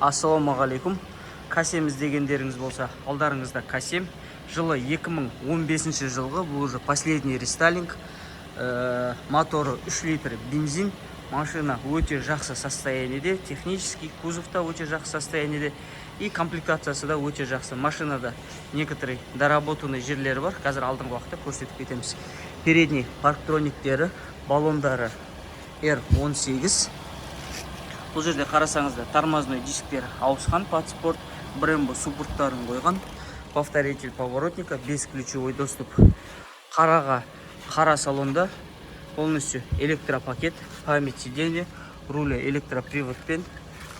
Ассалаумағалейкум! К7 іздегендеріңіз болса, алдарыңызда К7, жылы 2015 жылғы, бұл уже последний рестайлинг. Моторы 3 литр бензин. Машина өте жақсы состояниеде, технический, кузов та өте жақсы состояниеде и комплектациясы да өте жақсы. Машинада некоторый доработанный жерлері бар, қазір алдыңғы уақытта көрсетіп кетеміз. Передний парктрониктері, баллондары R18. Бұл жерде қарасаңыздар, тормозной дисктер ауысқан, под спорт, Brembo суппорттарын қойған, повторитель поворотника, бесключевой доступ. Қараға қара салонда полностью электропакет, память сиденья, руля электроприводпен,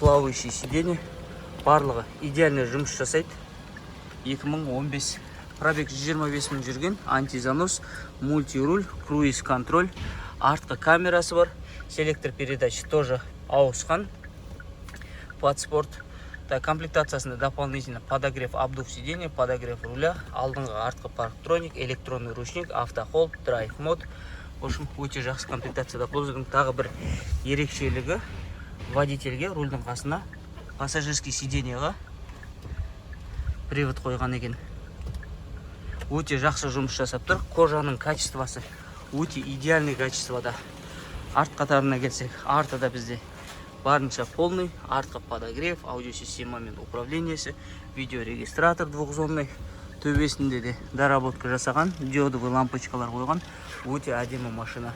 плавающий сиденье, барлығы идеально жұмыс жасайды. 2015, пробег 125 мың жүрген, антизанос, мультируль, круиз контроль, артқы камерасы бар, селектор передач тоже ауысқан, под спорт. Так, комплектациясында дополнительно подогрев, обдув сиденья, подогрев руля, алдыңғы, артқы парктроник, электронный ручник, автохолд, драйв мод. В общем, өте жақсы комплектацияда. Бұл жердің тағы бір ерекшелігі: водительге рульдің қасына, пассажирский сиденьеға привод қойған екен. Өте жақсы жұмыс жасап тұр. Кожаның качествосы өте идеальный качествода. Арт қатарына келсек, арты да бізде барынша полный: артқы подогрев, аудиосистемамен управлениесі, видеорегистратор двухзонный. Төбесінде де доработка жасаған, диодовый лампочкалар қойған. Өте әдемі машина.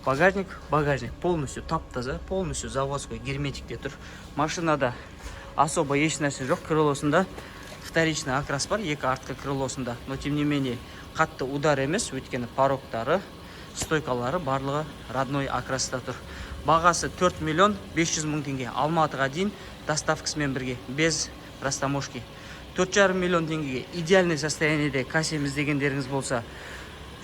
Багажник, багажник полностью тап таза, полностью заводской герметикте тұр. Машинада особо еш нәрсе жоқ. Крылосында вторичный окрас бар, екі артқы крылосында, но тем не менее қатты удар емес, өйткені порогтары, стойкалары барлығы родной окраста тұр. Бағасы 4 миллион 500 мың теңге, Алматыға дейін доставкасымен бірге, без растаможки. 4,5 миллион теңгеге идеальный состояниеде К7 іздегендеріңіз болса,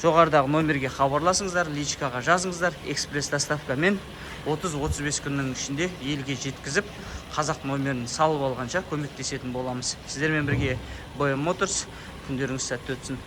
жоғарыдағы номерге хабарласыңыздар, личкаға жазыңыздар. Экспресс доставкамен 30-35 күннің ішінде елге жеткізіп, қазақ номерін салып алғанша көмектесетін боламыз. Сіздермен бірге BM Motors. Күндеріңіз сәтті өтсін!